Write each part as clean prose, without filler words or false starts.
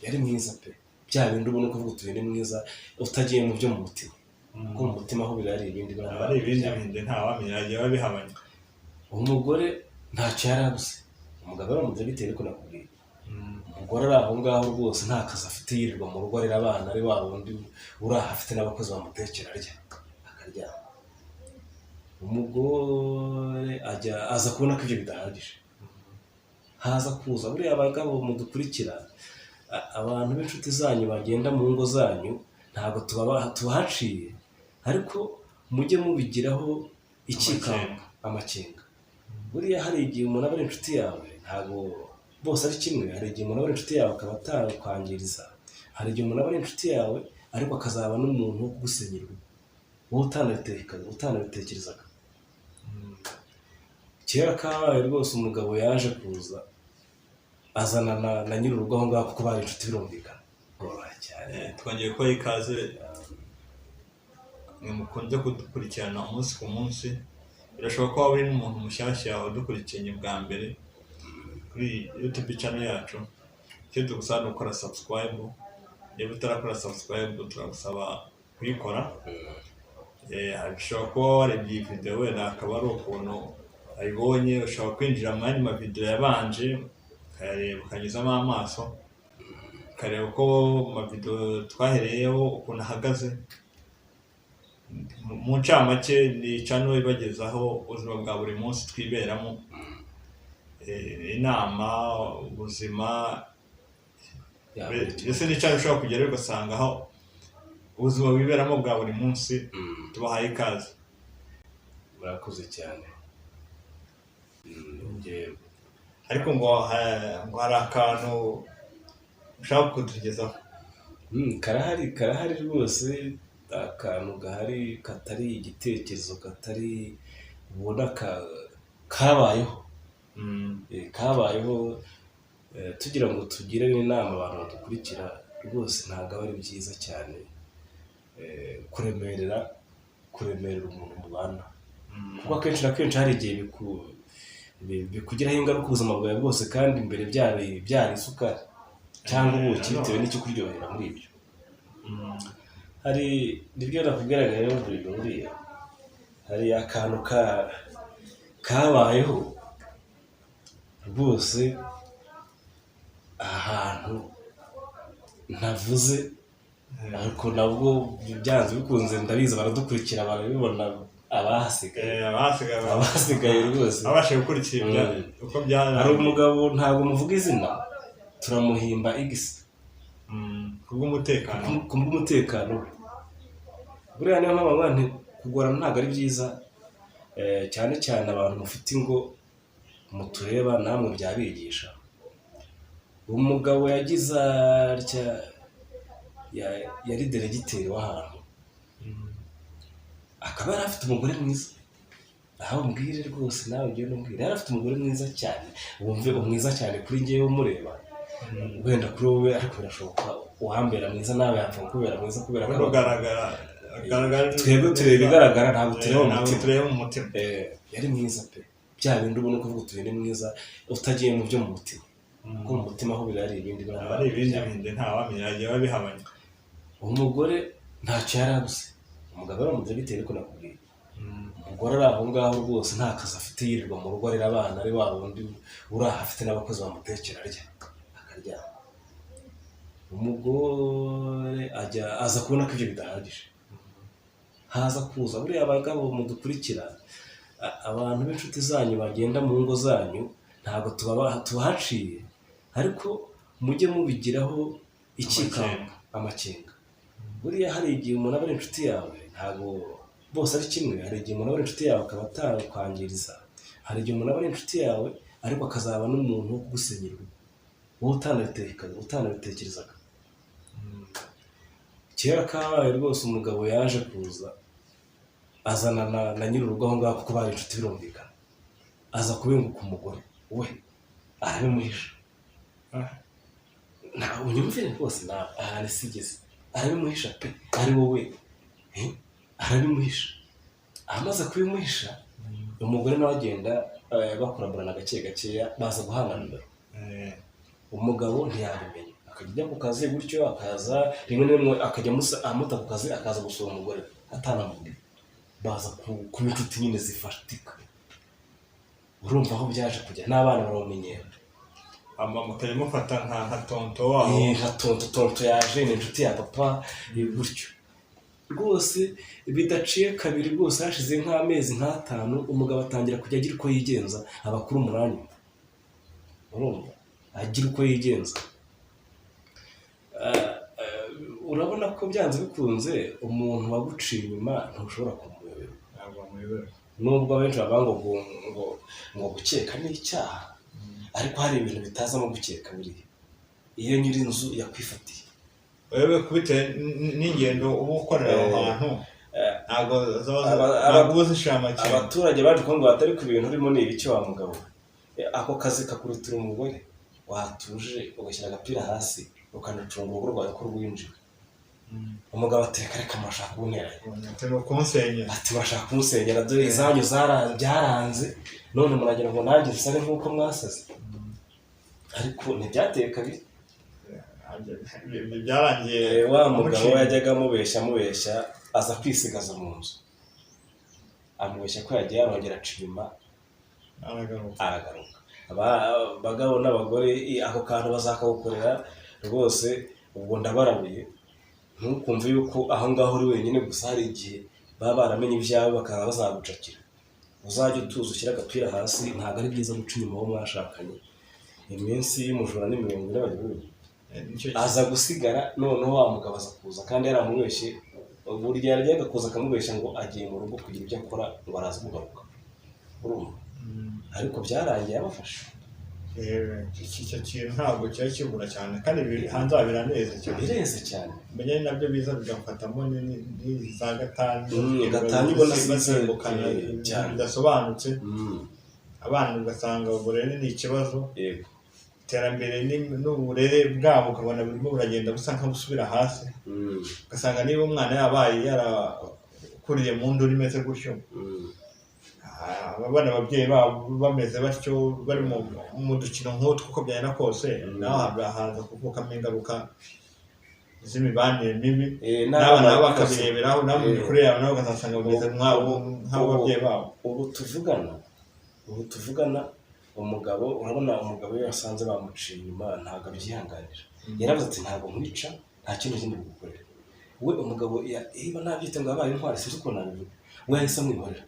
Yari mwiza pe, bya bindi ubona ukavuga uti: "Uyu ni mwiza," utagiye mu byo mu mutima, kuko mu mutima ho biri ari ibindi. Aba ari ibindi bindi, ntawamenya, yagiye babihabanye. Umugore ntacyo yari abuze, umugabo yaramuze bitewe n'uko nakubwiye. Umugore ari aho ngaho rwose, nta kazi afite, yirirwa mu rugo arera abana, ari wa wundi uri aho afite n'abakozi bamutekera, arya akaryama. Umugore ajya aza kubona ko ibyo bidahagije, haza kuza buriya abagabo mudukurikira, abantu b'inshuti zanyu bagenda mu ngo zanyu, ntabwo tubahaciye, ariko mujye mubigiraho ikikango, amakenga. Buriya hari igihe umuntu aba ari inshuti yawe, ntabwo bose ari kimwe. Hari igihe umuntu aba ari inshuti yawe akaba atakwangiriza, hari igihe umuntu aba ari inshuti yawe ariko akazaba n'umuntu wo kugusenyera urugo wowe utanabitekerezaga. Kera kabaye rwose, umugabo yaje kuza azana na nyir'urugo aho ngaho, kuko bari inshuti, birumvikana. Boroha cyane. Twongeye kubaha ikaze mwe mukunze kudukurikirana umunsi ku munsi. Birashoboka ko waba uri n'umuntu mushyashya udukurikiranye bwa mbere kuri YouTube channel yacu. Icyo tugusaba ni gukora subscribe. Niba utarakora subscribe, turagusaba kuyikora. Bishobora kuba warebye iyi video, wenda akaba ari ukuntu ayibonye. Ushobora kwinjira mu yandi mavideo yabanje, ukayareba, ukanyuzamo amaso, ukareba uko amavideo twahereyeho ukuntu ahagaze. Mu ncamake, ni channel ibagezaho ubuzima bwa buri munsi twiberamo, inama, ubuzima. Mbese ni channel ushobora kugerayo ugasanga aho ubuzima wiberamo bwa buri munsi. Tubahaye ikaze. Murakoze cyane. Ariko ngo hari akantu ushaka kutugezaho. Karahari, karahari rwose, akantu gahari katari igitekerezo, katari ubona kabayeho. Kabayeho, tugira ngo tugire n'inama abantu badukurikira. Rwose ntabwo aba ari byiza cyane kuremerera umuntu mubana, kuko akenshi na kenshi hari igihe bikugiraho ingaruka ubuzima bwawe bwose, kandi mbere byari isukari cyangwa ubuki, bitewe n'ikikuryohera muri ibyo. Hari nibyo nakubwiraga rero, buriya hari akantu kabayeho rwose ahantu ntavuze, ariko nabwo byanze bikunze ndabizi baradukurikira, barabibona abahasigaye. Abahasigaye abahasigaye rwose. Babashije gukurikira uko byarangiye. Hari umugabo, ntabwo muvuga izina, turamuhimba igisi. Kubw'umutekano. Ku bw'umutekano we. Buriya niyo mpamvu nti kugorana ntabwo ari byiza, cyane cyane abantu mufite ingo mutureba, namwe byabigisha. Umugabo yagize atya, yari deregiteri w'ahantu, akaba yari afite umugore mwiza. Aho umbwire rwose, nawe ugende umbwire, yari afite umugore mwiza cyane, wumve umwiza cyane kuri njyewe umureba, wenda kuri wowe, ariko birashoboka uwambera mwiza nawe yapfa kukubera mwiza kubera ko ugaragara agaragara. Twebwe tureba ibigaragara, ntabwo tureba mu ntabwo mutima. Tureba mu mutima. Yari mwiza pe, bya bindi ubona ukavuga uti: "Uyu ni mwiza," utagiye mu byo mu mutima, kuko mu mutima ho biri ari ibindi. Aba ari ibindi bindi, ntawamenya, yagiye babihabanye. Umugore ntacyo yari abuze, umugabo yaramuze bitewe n'uko nakubwiye. Umugore ari aho ngaho rwose, nta kazi afite, yirirwa mu rugo arera abana, ari wa wundi uri aho afite n'abakozi bamutekera, arya akaryama. Umugore ajya aza kubona ko ibyo bidahagije, haza kuza buriya abagabo mudukurikira, abantu b'inshuti zanyu bagenda mu ngo zanyu, ntabwo tubahaciye, ariko mujye mubigiraho ikikango, amakenga. Buriya hari igihe umuntu aba ari inshuti yawe, ntabwo bose ari kimwe. Hari igihe umuntu aba ari inshuti yawe akaba atakwangiriza, hari igihe umuntu aba ari inshuti yawe ariko akazaba n'umuntu wo kugusenyera urugo wowe utanabitekerezaga. Kera kabaye rwose, umugabo yaje kuza azana na nyir'urugo aho ngaho, kuko bari inshuti, birumvikana. Aza kubenguka umugore we, arabimuhisha. Ntawe unyumvire rwose nawe ahantu isi igeze, arabimuhisha pe, ari wowe, arabimuhisha. Amaze kubimuhisha, umugore nawe agenda, bakuraburana gake gakeya, baza guhana nimero. Umugabo ntiyabimenya, akajya Akajya ajya ku kazi gutyo, akaza rimwe na rimwe akajya amuta ku kazi, akaza gusura umugore atanamubwiye. Baza kuba inshuti nyine zifatika. Urumva aho byaje kujya, n'abana baramumenyera. Mukajya mufata nka tonto wabo. Nka tonto, tonto yaje, ni inshuti ya papa, gutyo rwose. Bidaciye kabiri rwose, hashize nk'amezi nk'atanu, umugabo atangira kujya agira uko yigenza. Abakuru muranyumva, urumva agira uko yigenza. Urabona ko byanze bikunze umuntu waguciye inyuma ntushobora kumuyoberwa. Ntabwo wamuyobera. Nubwo abenshi bavuga ngo gukeka ni icyaha, ariko hari ibintu bitazamo gukeka. Buriya iyo nyir'inzu yakwifatiye, Wewe bitewe n'ingendo uba ukorera aho hantu, ntabwo ntabwo uba uzishira amakenga. Abaturage baje kumbwira batari ku bintu urimo ni ibiki wa mugabo we? Ako kazi kakurutira umugore, watuje ugashyira agapira hasi, ukanacunga urugo rwawe ko rwinjiye. Umugabo ati: "Reka reka, murashaka kunteranya." Ati: "Ni ukunsenyera." Ati: "Murashaka kunsenyera, dore izanyu byaranze, none muragira ngo nanjye nsare nk'uko mwasaze." Ariko ntibyateye kabiri. Byarangiye Wa mugabo amuciye. Yajyaga amubeshya, amubeshya, aza kwisigaza mu nzu, amubeshya ko yagiye, arongera aca inyuma. Aragaruka. Aragaruka. Abagabo n'abagore, ako kantu bazakagukorera rwose. Ubwo ndabarabuye, ntukumve yuko aho ngaho uri wenyine gusa. Hari igihe baba baramenye ibyawe, bakaba bazagucakira. Uzajya utuza, ushyire agapira hasi. Ntabwo ari byiza guca inyuma uwo mwashakanye. Iminsi y'umujura ni 40, bajya babivuga. Aza gusigara noneho wa mugabo aza kuza kandi yaramubeshye. Buri gihe yarajyaga kuza akamubeshya ngo agiye mu rugo kugira ibyo akora, ngo araza kugaruka, urumva? Ariko byarangiye abafashe. Icyo kintu ntabwo kiba kibura cyane, kandi hanze aha biraneze cyane. Bireze cyane. Menya ari nabyo biza bigafatamo n'izi za gatanya. Gatanya ubona Bazengukana ibintu cyane. bidasobanutse. Abana ugasanga uburere ni ikibazo. Iterambere n'uburere bwabo ukabona burimo buragenda busa nk'ubusubira hasi. Ugasanga niba umwana yabaye yarakuriye mu nduru imeze gutyo, abana ababyeyi babo bameze batyo, bari mu dukino nk'utwo, uko byagenda kose naho haza kuvukamo ingaruka z'imibanire mibi. N'abana nabo bakabireberaho, nabo mu mikurire yabo nabo bakazasanga bameze nk'abo, nk'ababyeyi babo. Ubu tuvugana umugabo, urabona umugabo iyo yasanze bamuciye inyuma ntabwo abyihanganira. Yaravuze ati: "Ntabwo nkwica, nta kintu kindi bugukorera." We umugabo niba nabyita ngo yabaye intwari, sinzi ukuntu nabivuga, we yahise amwihorera,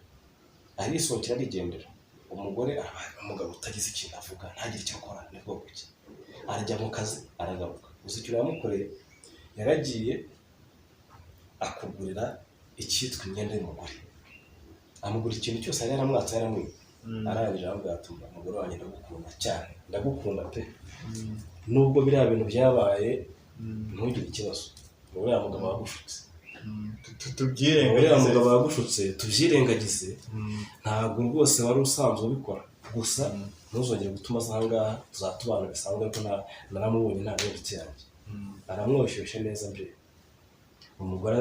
arisohokera, arigendera. Umugore arabaye umugabo utagize ikintu avuga, ntagire icyo akora, ni bwoko ki? Arajya mu kazi, aragaruka. Gusa ikintu yamukoreye, yaragiye akugurira icyitwa imyenda y'umugore, amugura ikintu cyose yari yaramwatse, yaramwiye. Arangije aramubwira ati: "Umugore wanjye, ndagukunda cyane, ndagukunda pe. Nubwo biriya bintu byabaye, ntugire ikibazo. Uriya mugabo wagushutse, uriya Tubyirengagize. mugabo wagushutse, tubyirengagize. Ntabwo rwose wari usanzwe ubikora. Gusa ntuzongere gutuma aza aha ngaha, tuzatubana bisanzwe." Ariko naramubonye, ntabwo ari inshuti yanjye. Aramwoshyushya neza mbere, umugore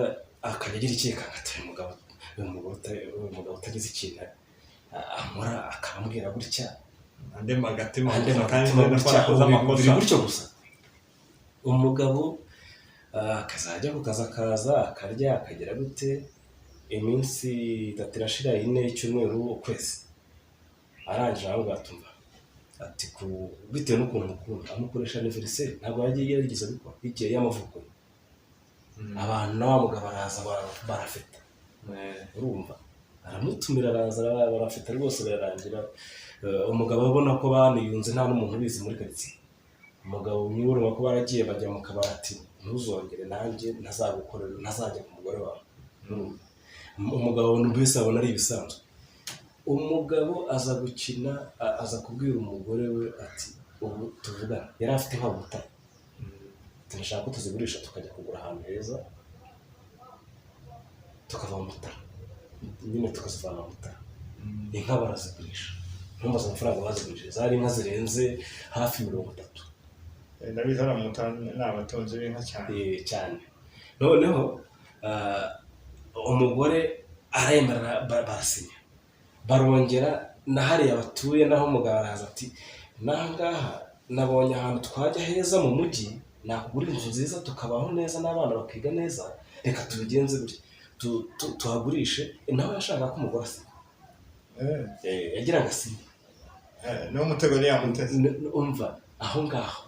akajya agira icyekanga ati: Uyu mugabo utagize ikintu amora, akabambwira gutya, Andema agatima andi gusa kandi agatima nzi ko gutya, arakoze ubu amakosa. Biri gutyo gusa. Umugabo akazajya ku kazi, akaza akarya, akagera gute, iminsi 3 irashira, 4, icyumweru, ukwezi. Arangije aravuga ati: "Umva," ati, ku bitewe n'ukuntu mukunda, amukoresha anniversaire. Ntabwo yagiye yarigeze abikora igihe y'amavuko ye. Abantu na wa mugabo araza, barafeta. Urumva, aramutumira, araza, barafeta rwose, birarangira. Umugabo abona ko baniyunze, nta n'umuntu ubizi muri karitsiye. Umugabo niwe urumva ko baragiye bajya mu kabati: "Ntuzongere, nanjye ntazagukorera, ntazajya ku mugore wawe." Urumva? Umugabo mbese abona ari ibisanzwe. Umugabo aza gukina, aza kubwira umugore we ati: "Ubu tuvugana yari afite nka butare, turashaka ko tuzigurisha, tukajya kugura ahantu heza, tukava mu Mutara nyine, tukazivana mu Mutara." Inka barazigurisha, ntumbaze amafaranga bazigurishije. Zari inka zirenze hafi 30. Ndabizi, hano mu Mutara ni abatunzi b'inka cyane. Cyane. Noneho umugore aremera, barasinya, barongera na hariya batuye naho. Umugabo araza ati: "N'aha ngaha nabonye ahantu twajya heza mu mujyi." Nakugurira inzu nziza, tukabaho neza n'abana bakiga neza. Reka tubigenze gutya, tuhagurishe." Nawe yashakaga ko umugore asinya. Yagiraga asinye. Niwo mutego yari yamuteze. Umva aho ngaho,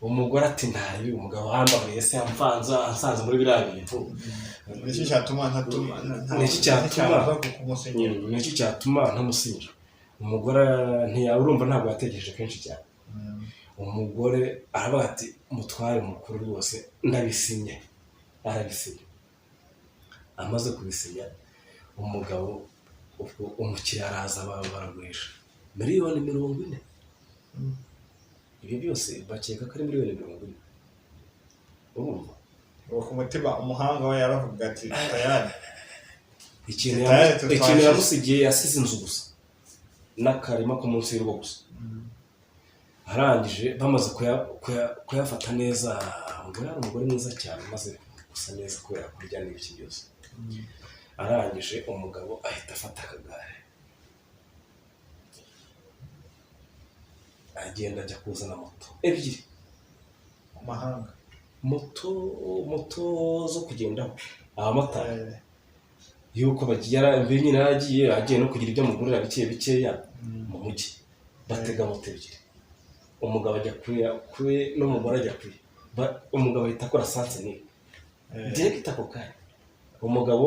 umugore ati: "Ntabi umugabo wambabariye se yamvanze, ansanze muri biriya bintu." Niki cyatuma ntatuma Niki cyatuma? Cyabuza kumusinyira? Niki cyatuma ntamusinyira? Umugore urumva ntabwo yatekereje kenshi cyane. Umugore aravuga ati: "Mutware mukuru, rwose ndabisinye." Arabisinya. Amaze kubisinya, umugabo ubwo umukiriya araza, baragurisha miliyoni 40. Ibyo byose bakeka ko ari miliyoni 40, urumva? Uwo ku mutima umuhanga we yaravuga ati: "Tayari." Ikintu Tayari tutwashize. Ikintu yamusigiye, yasize inzu gusa n'akarima ko munsi y'urugo gusa. Arangije, bamaze kuyafata neza, umugore yari umugore mwiza cyane, amaze gusa neza kubera kurya n'ibiki byose. Arangije, umugabo ahita afata akagare, agenda ajya kuzana moto ebyiri. Mu mahanga. Moto zo kugendaho, abamotari. Yuko bagiye, mbere nyine yaragiye agiye no kugira ibyo amugurira bike bikeya mu mujyi. Batega moto ebyiri, umugabo ajya kuya kwe n'umugore ajya kuye. Umugabo ahita akora sens unique direct ako kanya. Umugabo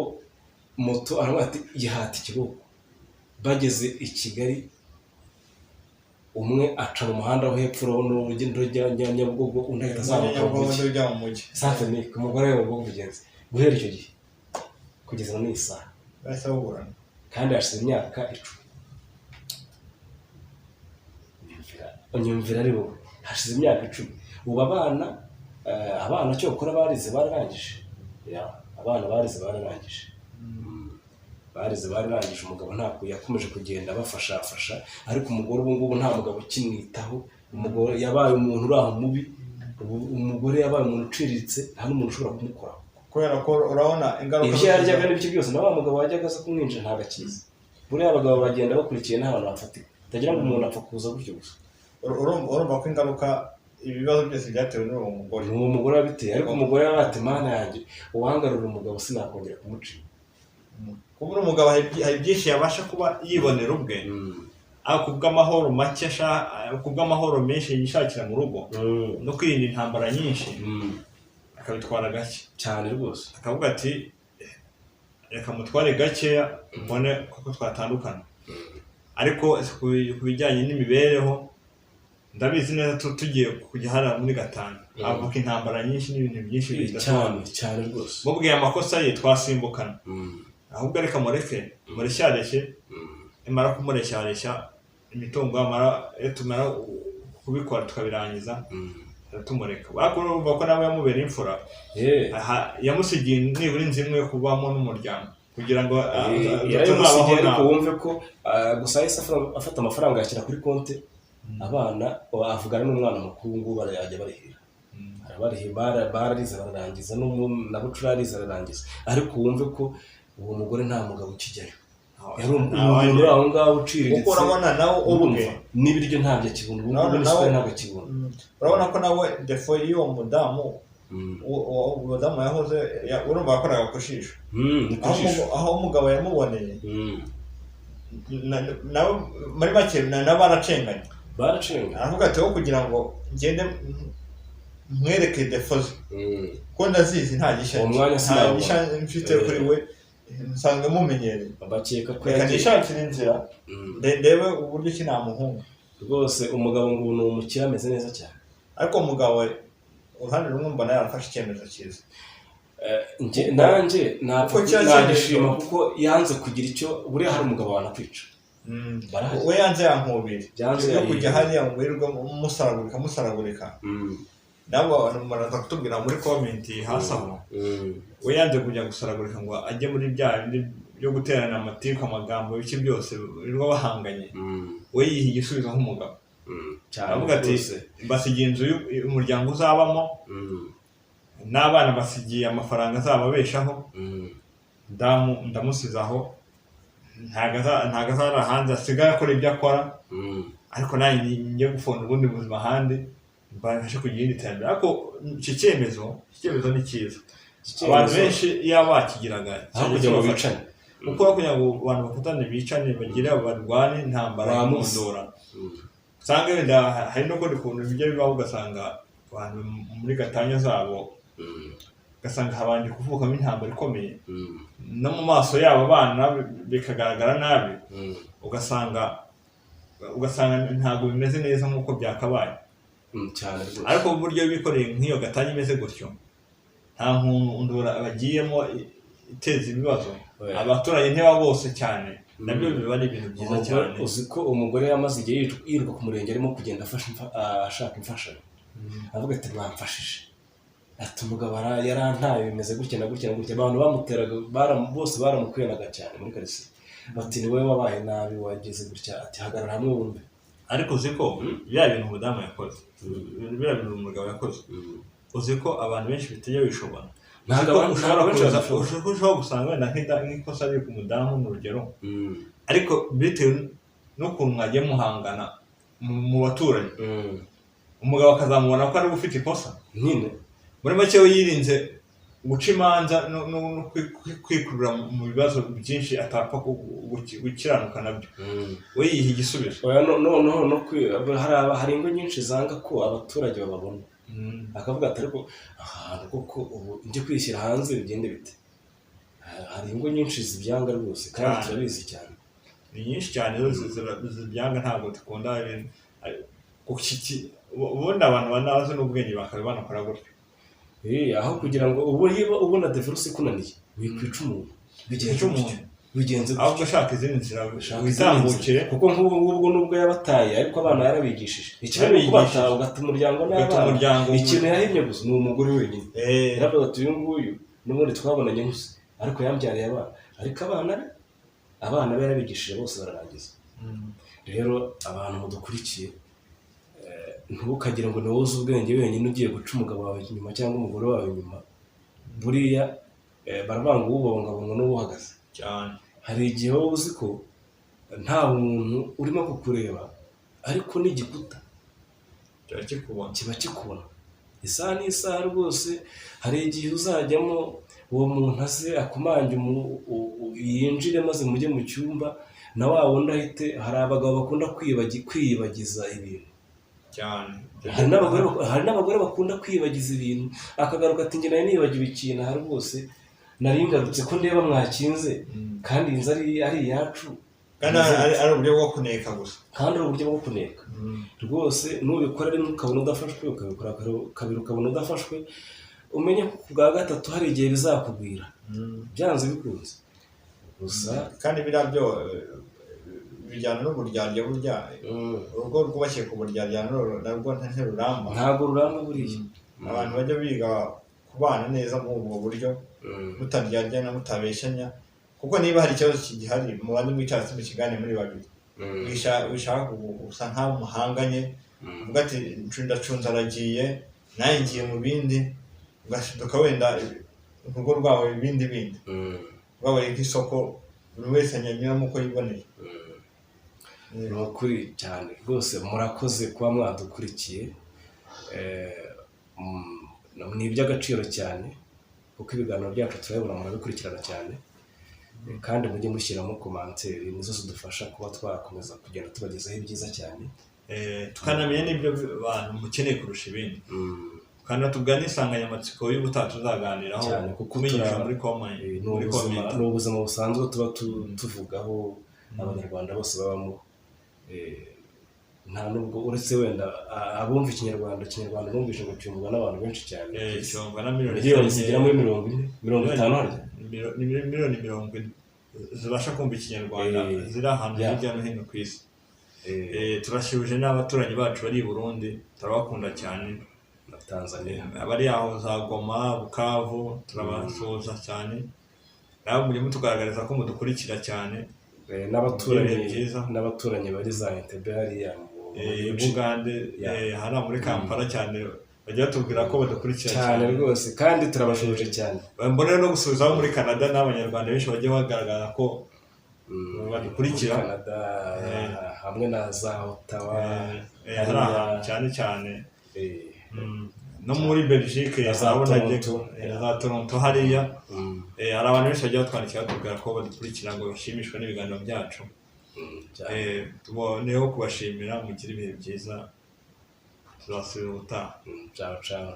moto aravuga ati: "Yihata ikiboko." Bageze i Kigali, umwe aca mu muhanda wo hepfo, urabona urugendo rujya Nyabugogo, undi ahita azamuka mu Nyabugogo mujyi. ujya mu mujyi. Sens unique. Umugore we ubwo bugenzi guhera icyo gihe kugeza n'iyi saha Bahise baburana. Kandi hashize imyaka 10. Unyumvira ari wowe, hashize imyaka 10. Ubu abana cyokora barize bararangije. Ya, abana barize bararangije. Barize bararangije. Umugabo ntabwo yakomeje kugenda abafashafasha, ariko umugore ubu ngubu nta mugabo ukimwitaho. Umugore yabaye umuntu uri aho mubi. Ubu umugore yabaye umuntu uciriritse, nta n'umuntu ushobora kumukoraho. Kubera ko urabona ingaruka Ibyo zo yaryaga n'ibyo byose, na wa mugabo wajyaga aza kumwinjira ntabwo akizi. Buriya abagabo bagenda bakurikiye n'ahantu hafatika, utagira ngo umuntu apfa kuza gutyo gusa. Urumva ko ingaruka, ibibazo byose byatewe n'uwo mugore. Ni uwo mugore wabiteye, ariko umugore yari ati: "Mana yanjye, uwangarura umugabo sinakongera kumucika." Kuba uri umugabo hari byinshi yabasha kuba yibonera ubwe, ariko kubw'amahoro make kubw'amahoro menshi yishakira mu rugo no kwirinda intambara nyinshi, akabitwara gake. Cyane rwose. Akavuga ati: "Reka mutware gakeya mbone kuko twatandukana." Ariko ku bijyanye n'imibereho, ndabizi neza tugiye kujya hariya muri gatanu havuka intambara nyinshi n'ibintu byinshi Cyane. bidasobanutse. Cyane rwose. Mubwiye amakosa ye twasimbukana. Ahubwo reka mureke mureshyareshye. Nimara kumureshyareshya imitungo, yamara, iyo tumara kubikora tukabirangiza, tumureka. Ariko urumva ko nawe yamubereye imfura. Aha yamusigiye nibura inzu imwe yo kubamo n'umuryango kugira ngo Yarabimusigiye, tuzabaho ariko nabi. wumve ko gusa yahise afata amafaranga ayashyira kuri konti abana, avugana n'umwana mukuru, ngubu barajya barihira, arabarihira. Bararize bararangiza, na bucura arize ararangiza. Ariko wumve ko uwo mugore nta mugabo ukijyayo, yari umuntu uri aho ngaho uciriritse. Kuko urabona nawe ubwe Urumva, n'ibiryo ntabyo akibona ubu ngubu, n'isukari ntabwo akibona. Urabona ko nawe défaut y'uwo mudamu, uwo mudamu yahoze urumva yakoraga ku jisho. Ni ku Aho jisho. Aho umugabo yamuboneye, nawe muri make nabo baracenganye. Baracenga. Aravuga ati: "Aho kugira ngo ngende mwereke défauts ze, ko ndazizi, nta gishya Uwo mwanya nta sinawubona. gishya mfite kuri we, nsanzwe mumenyereye, Bakeka ko reka yagiye nishakire inzira, ndebe uburyo ki namuhunga." Rwose umugabo ngo ubu ni umukire, ameze neza cyane. Ariko umugabo uruhande rumwe mbona yarafashe icyemezo cyiza. Nanjye napfa Kuko cya nagishima cyemezo- kuko yanze kugira icyo. Buriya hari umugabo wanakwica. Barahari. We yanze yankubiri Byanze yo kujya hariya ngo wirirwe musaragurika musaragurika. Nabo abantu baraza kutubwira muri comment hasi aho. We yanze kujya gusaragurika ngo ajye muri bya bindi byo guterana amatiku, amagambo, ibiki byose birirwa bahanganye. We yiha igisubizo nk'umugabo. Cyane Aravuga ati: rwose. "Basigiye inzu y'umuryango uzabamo, n'abana basigiye amafaranga azababeshaho. Damu ndamusize aho, ntabwo azara hanze, asigaye akora ibyo akora, ariko nanjye njye gufunda ubundi buzima ahandi." Babashe kugira irindi terambere. Ariko iki cyemezo ni cyiza. Abantu benshi iyo bakigiraga Aho kugira ngo bicane. Kuko aho kugira ngo abantu bafatane, bicane, bagire barwane intambara Bamuzi. inkundura, usanga wenda hari n'ukundi kuntu bijya bibaho, ugasanga abantu muri gatanya zabo, ugasanga habanje kuvukamo intambara ikomeye, no mu maso yabo abana bikagaragara nabi, ugasanga ntabwo bimeze neza nk'uko byakabaye. Cyane rwose. Ariko uburyo bikoreye nk'iyo gatanya imeze gutyo, nta nkundura bagiyemo iteza ibibazo. Oya. Abaturage ntiba bose cyane, nabyo biba ari ibintu byiza cyane. Uzi ko umugore yamaze igihe yirirwa ku murenge, arimo kugenda afasha ashaka imfashanyo, avuga ati: "Mwamfashije," ati: "Umugabo yarantaye, bimeze gutya na gutya na gutya." Abantu bamuteraga bose baramukwenaga cyane muri karitsiye, bati: "Ni wowe wabaye nabi, wagize gutya." Ati: "Hagarara hamwe wumve." Ariko uzi ko biriya bintu umudamu yakoze, biriya bintu umugabo yakoze, uzi ko abantu benshi bitajya bishobora? Ntabwo Uzi ko ushobora ntabwo benshi kuza babishobora. Ushobora gusanga wenda nk'ikosa riri ku mudamu, ni urugero, ariko bitewe n'ukuntu mwagiye muhangana mu baturanyi, umugabo akazamubona ko ari we ufite ikosa. Nyine. Muri make we yirinze guca imanza no kwikurura mu bibazo byinshi atapfa gukiranuka nabyo. We yiha igisubizo. Oya, noneho no hari ingo nyinshi zanga ko abaturage bababona, akavuga ati: "Ariko ahantu koko ubu njye kwishyira hanze bigende bite?" Hari ingo nyinshi zibyanga rwose kandi Cyane. turabizi cyane. Ni nyinshi cyane zo zibyanga, ntabwo dukunda ibintu ubundi abantu banazi n'ubwenge bakaba banakora gutyo. Aho kugira ngo ubu niba ubona divorce ikunaniye, wikwica umuntu, bigenze Wica umuntu. gutyo, bigenze Ahubwo gutyo. ushaka izindi nzira, Shaka izindi witambukire. nzira. Kuko nk'ubu ngubwo nubwo yabataye, ariko abana yarabigishije. Ikibi ni Yarabigishije. ukubata ugata umuryango Ugata n'abana. umuryango. Ikintu yahimye gusa ni umugore wenyine. Yaravuga ati: "Uyu nguyu n'ubundi twabonanye nkuze, ariko yambyariye abana." Ariko abana be yarabigishije bose bararangiza. Rero abantu mudukurikiye, ntukagire ngo ni wowe uzi ubwenge wenyine ugiye guca umugabo wawe inyuma cyangwa umugore wawe inyuma. Buriya baravuga ngo ububungabunga n'ubuhagaze. Cyane. Hari igihe wowe uzi ko nta muntu urimo kukureba, ariko n'igikuta kiba kikubona. Kiba kikubona isaha n'isaha rwose. Hari igihe uzajyamo, uwo muntu aze akumange, yinjire maze mujye mu cyumba, na wa wundi ahite. Hari abagabo bakunda kwiyibagiza ibintu. Cyane. Hari n'abagore bakunda kwiyibagiza ibintu, akagaruka ati: "Njye nari nibagiwe ikintu aha rwose, nari ngarutse ko ndeba mwakinze, kandi iyi nzu ari iyacu." Kandi ari uburyo bwo kuneka gusa. Kandi ari uburyo bwo kuneka rwose. Nubikora rimwe ukabona udafashwe, ukabikora kabiri ukabona udafashwe, umenye ko ku bwa gatatu hari igihe bizakugwira byanze bikunze gusa. Kandi biriya byo bijyana n'uburyarya burya. Urugo rwubakiye ku buryarya narwo ntiruramba. Ntabwo ruramba buriya. Abantu bajya biga kubana neza muri ubwo buryo, mutaryarya, mutabeshyanya, kuko niba hari ikibazo kigihari, mubanze mwicara hasi mukiganire muri babiri. Wishaka gusa nkaho muhanganye, uvuga ati: "Ndacunze aragiye, nanjye ngiye mu bindi," ugashiduka wenda urugo rwawe ibindi bindi rwabaye nk'isoko, buri wese anyuramo uko yiboneye. Ni ukuri cyane rwose, murakoze kuba mwadukurikiye. Ni iby'agaciro cyane kuko ibiganiro byacu turabibona murabikurikirana cyane. Kandi mujye mushyiramo commentaire, nizo zidufasha kuba twakomeza kugenda tubagezaho ibyiza cyane. Tukanamenya n'ibyo bantu mukeneye kurusha ibindi, tukanatubwira n'insanganyamatsiko y'ubutaha tuzaganiraho, Cyane, kuko kubinyuza muri comment. Ni Muri ubuzima, comment. ni ubuzima busanzwe tuba tuvugaho, abanyarwanda bose babamo. Nta nubwo uretse wenda abumva ikinyarwanda bumvise ngo cyumvwa n'abantu benshi cyane ku isi. Cyumvwa na miliyoni Miliyoni zigera muri 40, 50 harya? Ni miliyoni 40 zibasha kumva ikinyarwanda, ziri ahantu hirya no hino ku isi. Turashyuhuje n'abaturanyi bacu bari i Burundi, turabakunda cyane. Na Tanzania. Abari aho za Goma, Bukavu, turabasuhuza cyane. Nawe mujye mutugaragariza ko mudukurikira cyane. N'abaturanyi Ibihe byiza. N'abaturanyi bari za Entebbe hariya mu gihugu Bugande, hariya muri Kampala cyane bajya batubwira ko badukurikira. Cyane rwose, kandi turabashuhuje cyane. Mbone no gusubiza abo muri Canada n'abanyarwanda benshi bagiye bagaragara ko badukurikira. Muri Canada hamwe na za Ottawa. Hari ahantu cyane cyane. No muri Belgique Na za urabona agiye- Toronto. Za Toronto hariya. Hari abantu benshi bagiye batwandikira batubwira ko badukurikira ngo bashimishwe n'ibiganiro byacu. Cyane. Tuboneyeho kubashimira, mugire ibihe byiza, tuzasubira ubutaha. Ciao ciao.